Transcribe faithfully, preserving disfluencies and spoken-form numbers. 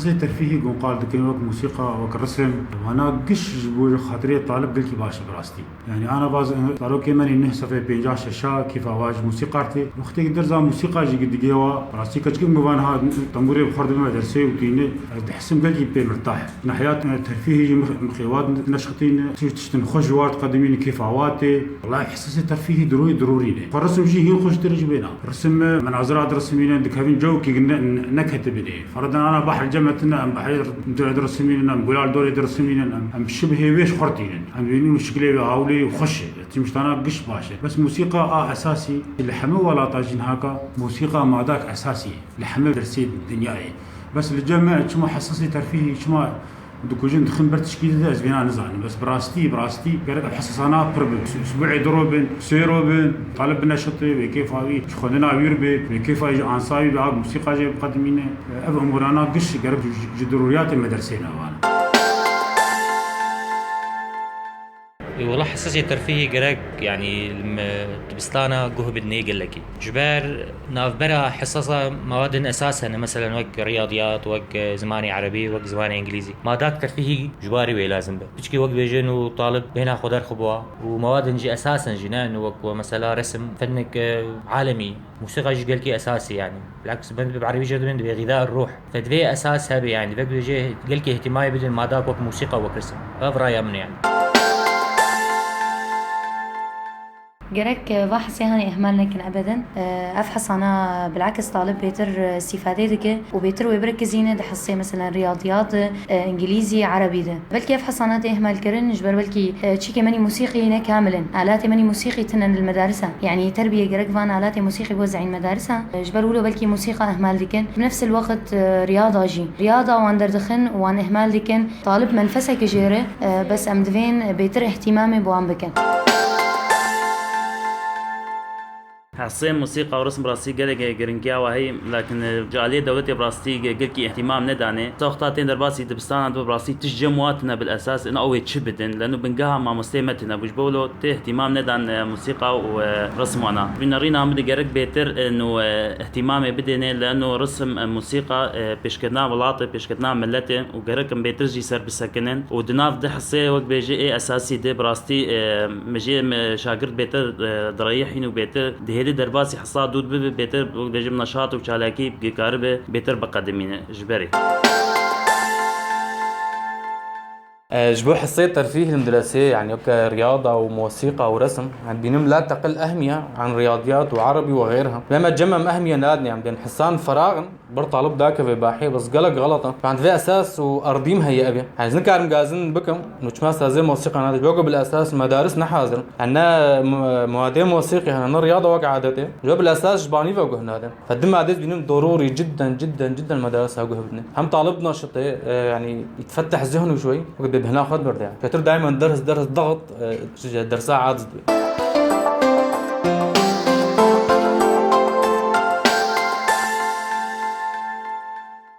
Zê terfîhî gon qal dikin wek musîqa, wek risim. Wana giş ji bo xatirê talib gelkî baş e bi rastî. Yani ana baz zarokê me nê neh sefê pêncah şeşa kêfa wa ji musîqa tê. Wextê ki derza musîqa jî digê wa, rastî keçikê min van ha tembûrê bi xwe dibime dersê û tîne, ez dihisim gelkî pê mirtah. Nahiyat, e, terfîhî jî mix-, mixêwat neşxitîne, tişt-, tiştin xweş ji war diqedimîne, kêfa wa tê. Wellahî hesasê terfîhî dirûyî dirûrî ne. Xwe risim jî hîn xweştir ji bê na. Risim, e, menazira dirismîne, dikevin cewkî ne, ne, neketibine. Ferdan ana behr cemetine, em behrê dorê dirismînin, em gulal dorê dirismînin, em, em şibhê wê ji xwe tînin. Em dibînin şiklê wê hawlê û xweş e. Tim ji tana giş baş e. Bes musîqa a esasî li hemû welata jî nihaka musîqa madak esasî ye. Li hemû dersê dinyayê. Bes li cem me çima hesasê terfîhî, çima dikujin dixin ber tişkî dide, ez vêna nizanim. Bes bi rastî, bi rastî gerek ev hesasana pir bin. Usbuê du ro bin, sê ro bin, talib bineşite, wê kêfa wî ji xwendina wî re be, wê kêfa wî ji ansa wî be, a musîqa jê biqedimîne. Ev umurana giş gerek ji, ji dirûriyatê me dersê ne vana. Ê, wela hesasê terfîhî gerek, yanî, li me-, dibistana guh bidinê gelekî. Ji ber navbera hesasa mawadên esas hene, meselen wek riyadiyat, wek, e, zimanê erebî, wek zimanê îngilîzî. Madak terfîhî ji warî wê lazim be. Piçkî wek dibêjin û talib bêhna xwe derxibowa û mawadên jî esas in jî, ne ino wek, wek mesela resim, fennek, e, alemî, musîqa jî gelkî esasî yanî. Bilaks, bin bi erebî jî dibên divê xîda ruh. Fe divê esas hebe, yanî, vek dibêje gelkî îhtîmayê bidin madak wek musîqa, wek resim. Ev raya min e, yanî. Gerek, e, va hesê hanê ihmal nekin ebeden. E, ev hesana bilakis talib bêtir, e, îstîfadê dike û bêtir wê birekizîne di hesê, meselen, riyadiyat de, e, îngilîzî, erebî de. Belkî ev hesana tê ihmalkirin, ji ber belkî, e, çîkê menî musîqî ne kamil in. Alatê menî musîqî tinen li medarisa. Yanî terbiye gerek van alatê musîqî biwezîn medarisa. E, ji ber wilo belkî musîqa ihmal dikin. Bi nefs el weqt, e, riyada jî. Riyada wan derdixin, wan ihmal dikin. Talib menfeseke jê re, e, bes em divên bêtir îhtîmamê bi wan bikin. Hesê musîqa û resim bi rastî gelek giringiya we heye, lakin, e, ji aliyê dewletê bi rastî ge-, gelkî îhtîmam nedane. Wexta tên derbasî dibistana dibe bi rastî tişt cem wa tine bil esas, ina ew ê çi bidin? Leno bingeha mamosteyê me tine bû. Ji bo wilo tê îhtîmam nedan, e, musîqa û, e, resim wana. Bînerîna min digerek bêtir, e, no, e, îhtîmamê bidêne, leno resim, e, musîqa, e, pêşketina welat e, pêşketina milet e û gerek em bêtir jî ser bisekinin û di nav di hesê wek bêje ê esasî de bi rastî, e, min jê, min şagirt bêtir, e, direyihîn û bêtir dihêlî derbasî hesa dûr bibe, bêtir wek bêje bi neşat û çalakî bikaribe bêtir biqedimîne ji berê. E, ji bo hesê terfîh li medresê, yanî weke riyada û mosîqa û resim, yanî dibînim la teqil ehmiye an riyadiyat û erebî û xêrha. Lê me cem em ehmiye nadin, em bên hesan ferax in, bir talib dakeve bahê, bes gelek xelet in. Yanî divê esas û erdîm heye ev ê. Yanî ez nikarim gazin bikim, nûçma sazê mosîqa nadin. Ji bo ku bil esas medaris ne hazir in. Yanî ne mu-, muadê mosîqî hene, ne riyada wek adetê. Ji bo bil esas ji banî ve guh nadin. Fedî madê dibînim dorûrî cidden, cidden, cidden medarisa guh bidin. Hem talib naşitê, e, yanî yitfeteh zihnu şwey, wek dê bihna xwe berde. Petir daimen ders, ders daxit, e, dersa aciz dibe.